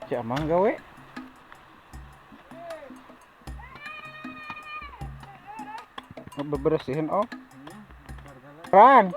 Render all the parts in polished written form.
Cik Amang gawe. Ngebersihin oh. Ran.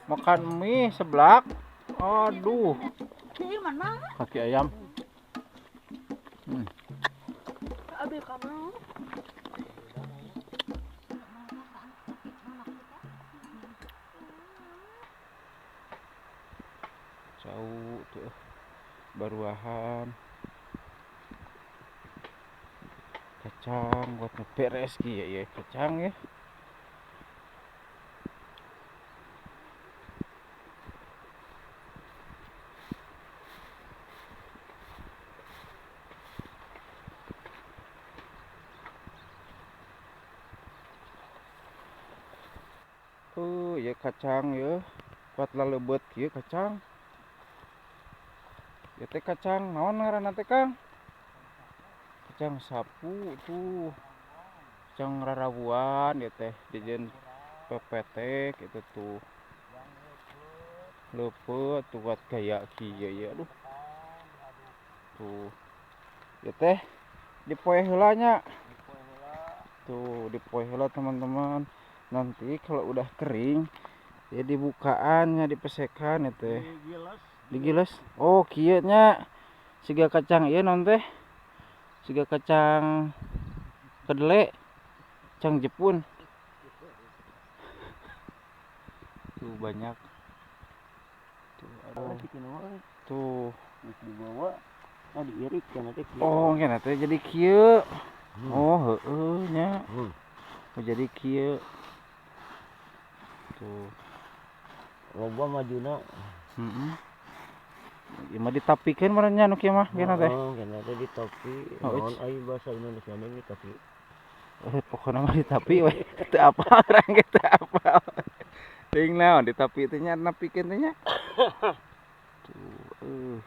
Makan mie seblak. Aduh. Kaki ayam. Jauh tuh baruahan kacang buat ngeberes ya, ya kacang ya. Tuh ya kacang ya, buat lalebet ya kacang. Ya teh kacang naon ngaranna teh Kang? Kacang sapu tuh. Kacang rarawuan ya teh dijieun pepetek itu tuh. Leupeut tuh buat gaya kieu ya aduh. Tuh. Ya teh dipoe heula nya. Tuh dipoe heula teman-teman. Nanti kalau udah kering ya dibukaannya dipesekan ya teh. Digiles. Oh kieu nya siga kacang ieu naon teh? Siga kacang kedele, kacang Jepun. Tuh banyak. Tuh aduh. Tuh dibawa nah diirik kana teh kieu. Oh, kana teh jadi kieu. Oh, heueuh nya. Oh, jadi kieu. Tuh. Loba majuna. Heeh. Ieu mah ditapikeun meureun nya nu kieu mah kena teh. Oh, kena teh ditapi. Naon ai bahasa Indonesia nya ditapi. Pokona mah ditapi we. Teu apal urang ge teu apal. Teuing naon ditapi teh nya napikeun teh nya. Tuh.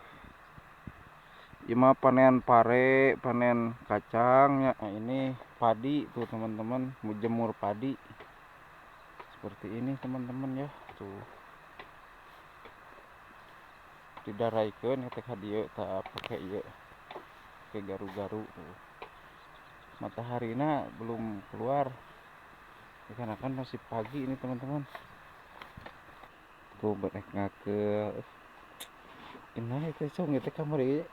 Ieu mah panen pare, panen kacang nya. Nah, ini padi tuh teman-teman, mau jemur padi. Seperti ini teman-teman ya. Tuh. Didaraikeun teh ka dieu tah pake ieu. Pake garu-garu tuh. Mataharina belum keluar. Dikarenakan masih pagi ini teman-teman. Tuh berek ngakeul. Nah itu cong itu kamari.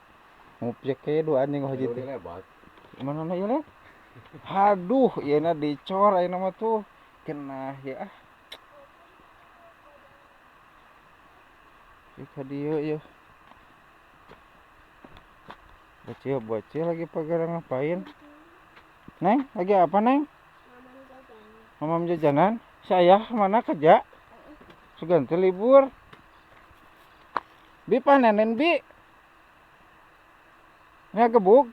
Ngupiek ke dua anjing haji teh. Mana na ieu? Aduh, ieu na dicor ayeuna mah tuh. Kena ya ah. Ieu ka dieu ieu. Bocil-bocil lagi pagar ngapain? Neng, lagi apa Neng? Mamam jajanan. Saya mana kerja? Sugan teh libur. Bi panenen bi. Nya gebug.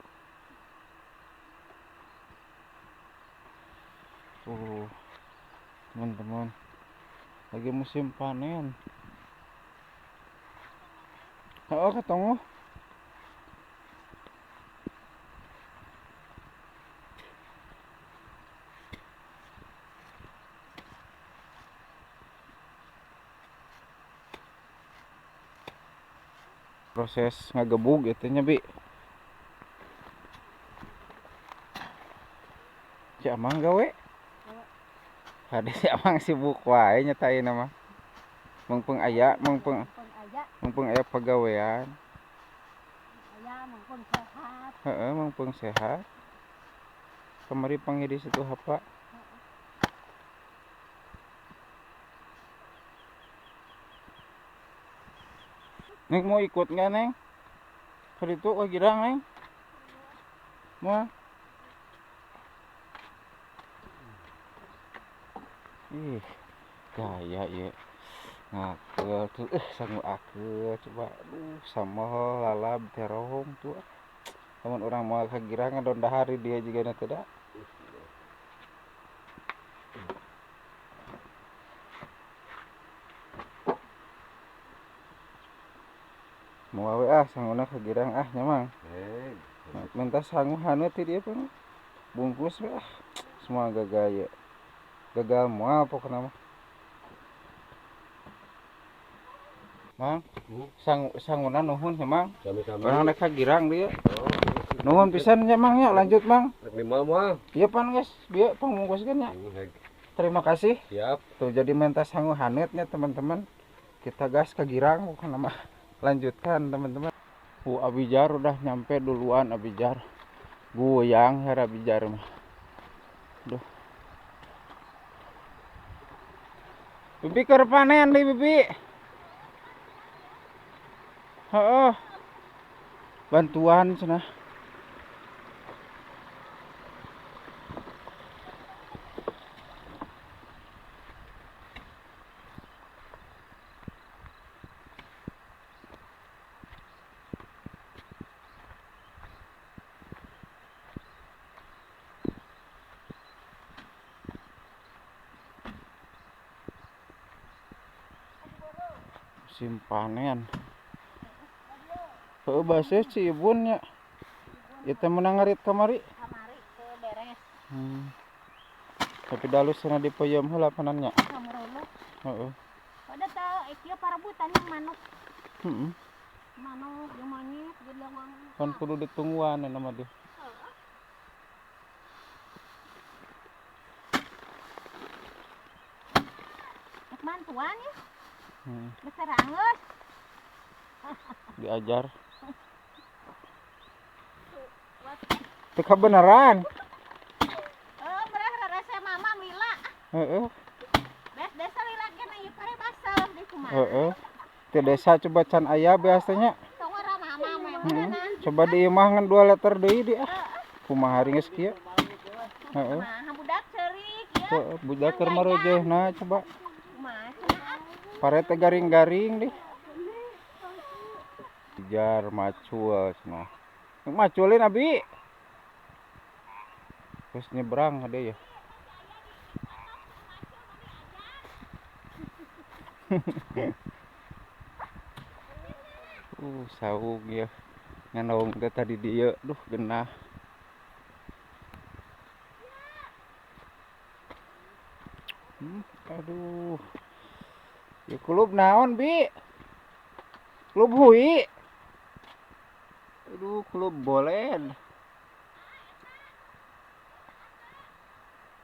Tuh, teman-teman. Lagi musim panen. Oh, ketemu. Proses ngagebug itu nya bi. Si Amang gawe? Hade si Amang sibuk wae nya ta ayeuna mah. Mengpeng aya, mengpeng aya pagawean. Aya mengpeng sehat. Heeh, mengpeng sehat. Kamari panggil di situ hapa. Neng mau ikut nggak Neng? Ke itu ke girang Neng? Mau? Ih, gaya ya. Ngakel tuh, sangu akel coba. Aduh, sama lalab terong tuh. Lamun orang mau ke girang ngadon hari dia juga nanti dah. Mau awe ah sanguna ke girang ah nyamang. Minta sangu haneut ti dieu pun. Bungkus lah. Semua gagal ya. Gagal moal pokona mah. Mang, sanguna nuhun ya Mang. Sami-sami. Urang rek ka girang dieu. Nuhun pisan nya Mang nya, lanjut Mang. Rek di moal. Ieu pan geus, bieu pangbungkuskeun nya. Terima kasih. Siap. Tuh jadi mentas sangu hanetnya teman-teman. Kita gas ke girang bukan nama. Lanjutkan teman-teman. Abijar udah nyampe duluan Abijar. Goyang her Abijar mah. Duh. Bibi keur panen deui Bibi. Heeh. Bantuan cenah. Musim panen. Heuh baseuh Ciibun nya. Ieu teh meunang ngarit kamari. Kamari teu beres. Tapi dalus cenah dipeuyeum heula panannya. Samuruluk. Heeh. Udah teu ieu parabutan yang manuk. Heeh. Manuk jeung monyet jeung leuweung. Kan kudu ditungguan eta mah deh. Rek bantuan ya. Besar angeus. Diajar. Teu kabeneran. Heeh, berah rasa mama lila. Heeh. Bes desa lila ge na ieu pare baseuh di kumaha. Heeh. Teu desa coba can aya biasanya. Tong ora mama mah. Coba di imah ngan 2 liter deui di ah. Kumaha hari geus kieu. Heeh. Kumaha budak ceurik ya. Heeh, budak keur marojehna coba. Kumaha cenah. Pare teh garing-garing deh. Jar macul cenah. Maculin abi. Terus nyebrang ada ya. Saung ya. Nganaung teh tadi dieu, duh genah. Aduh. Ya klub naon, Bi? Klub hui. Aduh, klub bolen.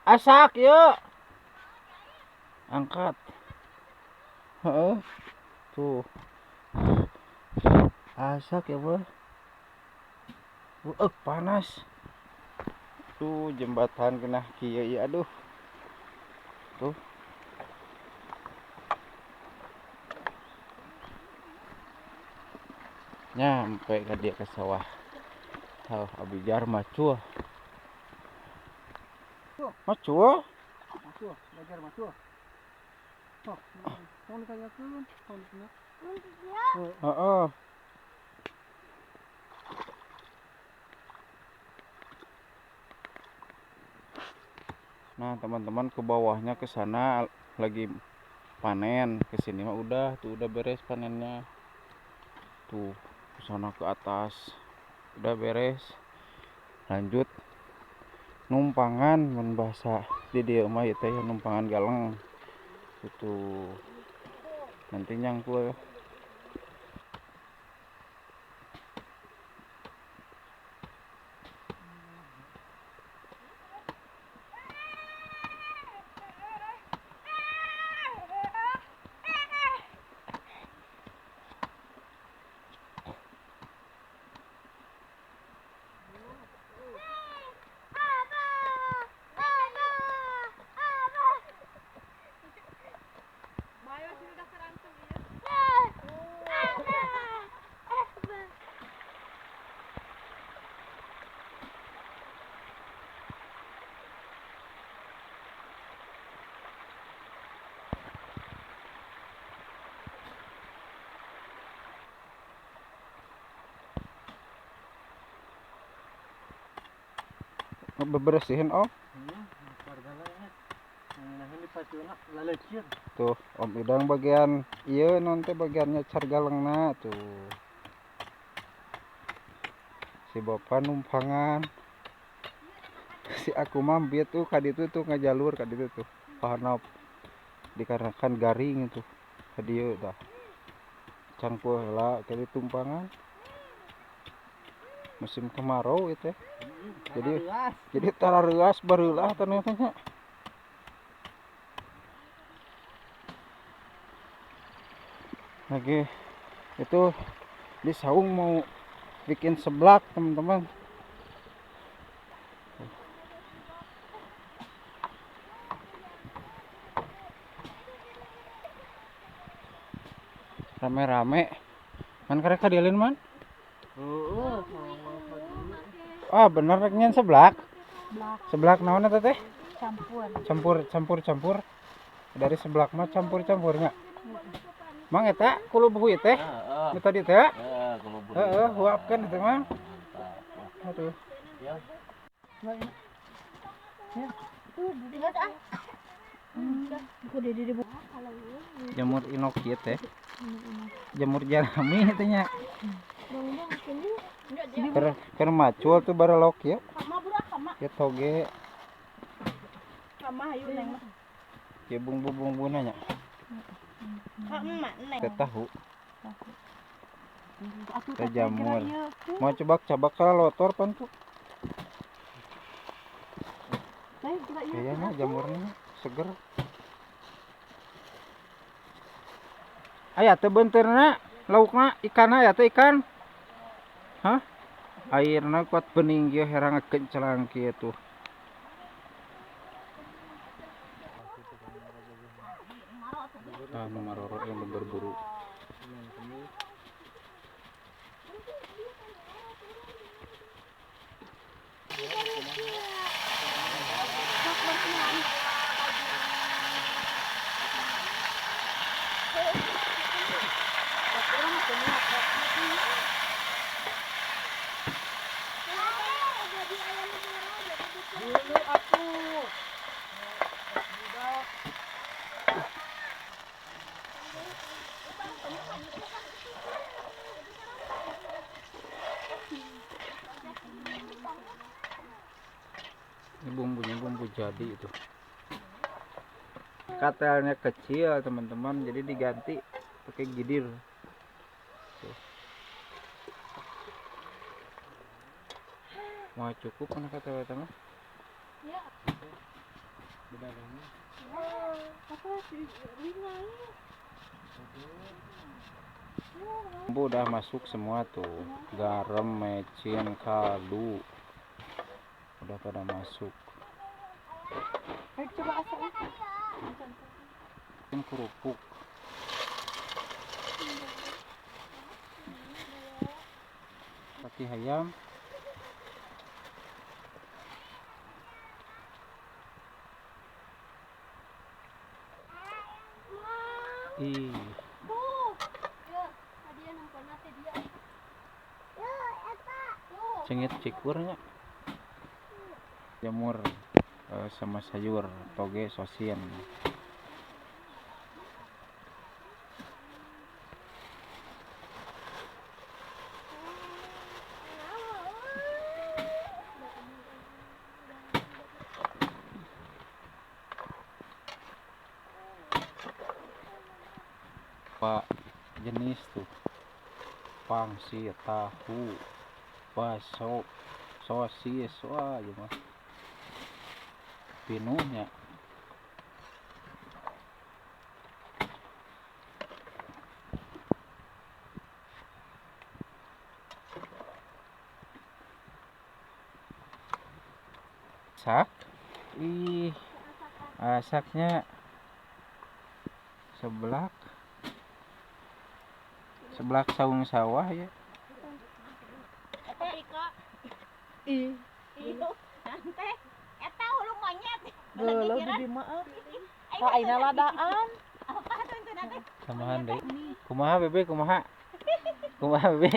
Asak yuk. Angkat. Heeh. Tuh. Asak ya, Bro. Panas. Tuh jembatan kena kieu ya, aduh. Tuh. Nyampe ke dia ke sawah. Tahu Abijar macul. Macul? Macul, belajar macul. Sok, tong ditanyakeun, tong ditanya. Heeh. Nah, teman-teman ke bawahnya ke sana lagi panen, ke sini mah udah tuh udah beres panennya. Tuh, ke sana ke atas udah beres. Lanjut numpangan mun bahasa di dieu mah ieu teh numpangan galeng. Itu nanti nyangkul. Bebersihin om. Tuh Om Idang bagian iya nanti bagiannya car galengna tuh. Si bapak numpangan. Si aku mah bieu tuh ka ditu tuh ngajalur ka ditu tuh. Pahanap dikarenakan garing itu. Ka dieu tah. Cangkul heula ke tumpangan. Musim kemarau itu. Jadi tara reuas bareula ternyata nya. Lagi itu di saung mau bikin seblak teman-teman. Rame-rame. Man karek kadialin man? Ah bener rek nyen seblak. Seblak naon eta teh? Campur. Campur. Dari seblak mah campur-campurnya. Mang eta kulubuh ieu teh. Nu tadi teh. Heeh, kulubuh. Heeh, huapkeun teh Mang. Aduh. Ya. Jamur inoki teh. Jamur jarami teh nya. Keur macul tuh barelok ya. Ya toge. Ya bumbu-bumbuna nya. Teh tahu. Teh jamur. Mau coba cabak kalau lotor pan tuh. Kayaknya jamurnya seger. Aya teh beunteurna laukna ikanna aya teh ikan. Hah? Airna kuat bening kieu herang ngekencelang kieu tuh. Ah, nu maroro yang berburu. Ini bumbunya bumbu jadi itu. Katelnya kecil teman-teman, jadi diganti pakai gidir. Tuh. Mau cukup mana katel teman? Ya. Bumbu udah masuk semua tuh, garam, mecin, kaldu. Udah pada masuk. Baik, coba asal. Ini kerupuk. Kaki ayam. Ih. Cengit cikurnya. Jamur sama sayur toge sosien. Pak jenis tuh pangsit, tahu, bakso, sosis, wah gimana pinuhnya. Sak, ih, asaknya seblak, seblak saung sawah ya. Ih, eta hulu monyet. Geuleuh di mah ah. Ka aina ladaan. Apa tuh itu nanti? Samahan deui. Kumaha bebe kumaha? Kumaha bebe?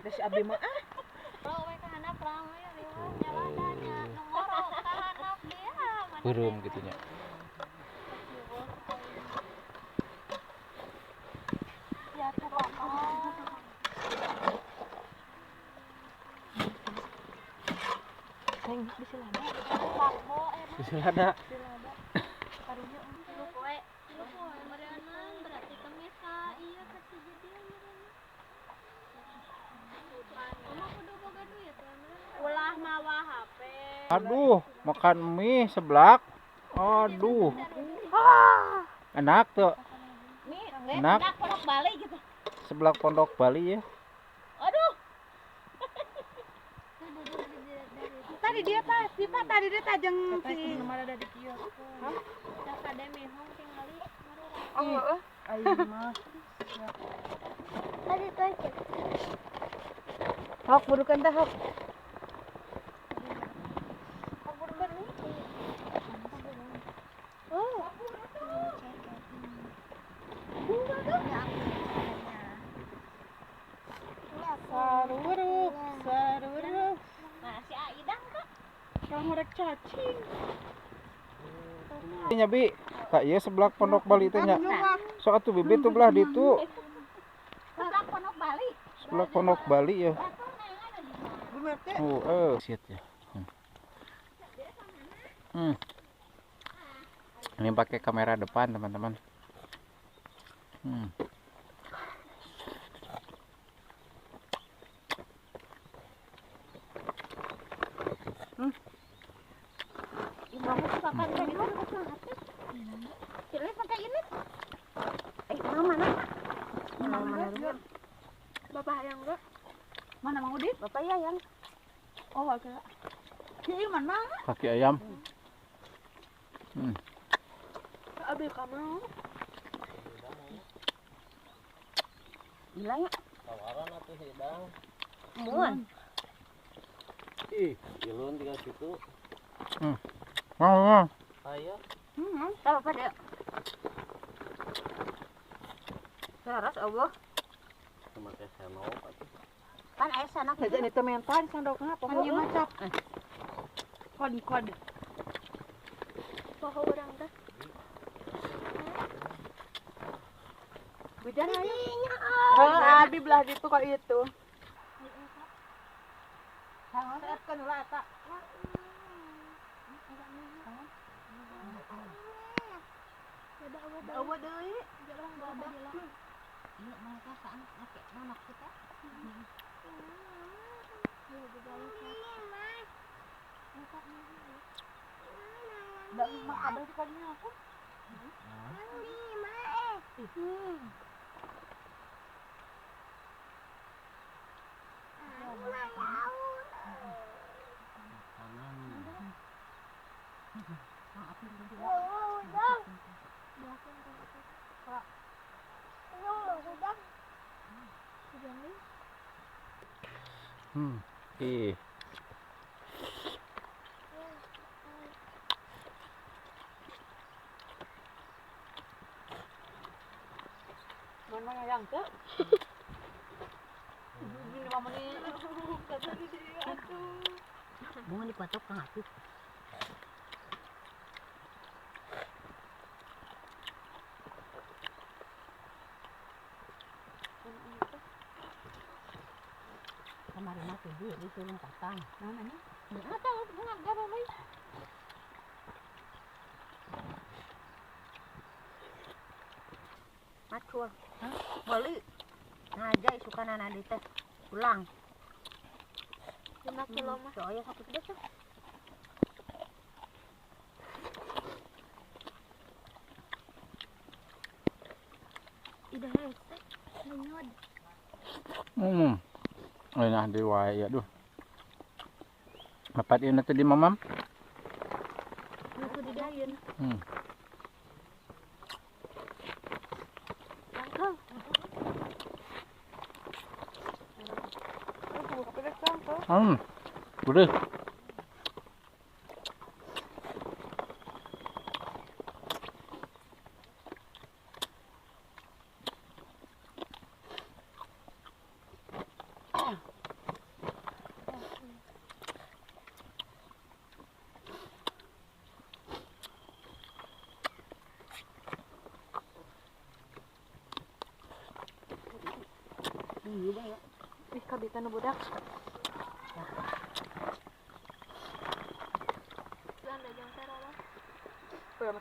Da si abdi mah ah. Oh, we ka handap rame riweuh nya ladanya. Nu ngoro ka handap dia. Beureum kitu nya. Ya tuh Teng di silada. Di silada. Karunya lu poe. Lu poe meureunan berarti kemis ka ieu ka Cijidil meureun. Mama kudu boga duit ulah mawa HP. Aduh, makan mie seblak. Aduh. Enak tuh. Enak. Seblak Pondok Bali gitu. Seblak Pondok Bali ya. Aduh. Tadi dia tas, si Pak tadi dia tajeng si. Mana ada di kios. Hah? Kade mihong tingali. Oh, heeh. Ayo mah. Tadi tuh. Hok burukan teh hok. Sarurup, sarurup. Nah, si Aidang kak. Kalau ngorek cacing. Nya bi, tak ieu seblak Pondok Bali teh nya. Sok atuh bibi tuh belah ditu. Seblak Pondok Bali. Seblak Pondok Bali ya. Oh, shit ya. Ini pakai kamera depan, teman-teman. Bapak yang enggak? Mana Mang Udin? Bapak ya yang. Oh, agak. Si Iman mana? Kaki ayam. Abi kamu. Hilang ya? Tawaran atuh hidang. Muan. Ih, ilun tinggal situ. Mau. Ayo. Apa pada? Saras Allah. Make senok atuh. Pan aya sanok Jajan itu mental di sandokna Pan ieu mah cap. Kod-kod. Poho urang teh. Hujan ayo. Heeh, abi belah ditu kok itu. Sangat ulah eta. Eueuh deui. Ieu mah kasaan make manok kita. Da mah kabeh di kadinya aku. Ih. Mana yang teu? Ini mama nih. Bunga dipatok kang atuh. Kemarin mah tujuh itu lompatan. Mana nih? Atau bunga gawe. Macul. Hah? Beli. Ngaja suka nana di teh. Ulang. 5 kilo mah. Soalnya satu gede tuh. Ida hese. Lenyod. Enak di wae ya duh. Bapak ieu teh di mamam. Aku di dayeun. Udah. Ih, kabitan nu budak.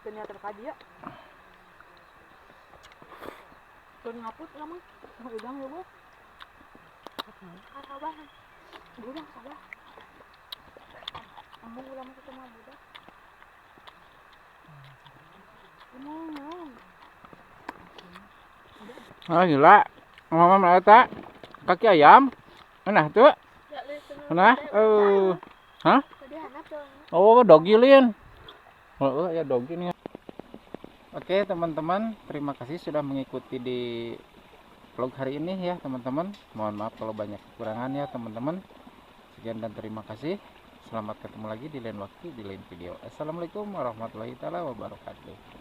Teu niat ka dieu. Teu ngaput lah mah. Udang ya, Bu. Kasabah. Budak sabah. Embung ulah mah kitu mah budak. Emang naon? Ah gila. Mama mah eta kaki ayam. Nah tuh. Nah, eh. Hah? Tadi handap dong. Oh, doggy lin. Oh, ya doggy nih. Oke, teman-teman, terima kasih sudah mengikuti di vlog hari ini ya, teman-teman. Mohon maaf kalau banyak kekurangan ya, teman-teman. Sekian dan terima kasih. Selamat ketemu lagi di lain waktu, di lain video. Assalamualaikum warahmatullahi taala wabarakatuh.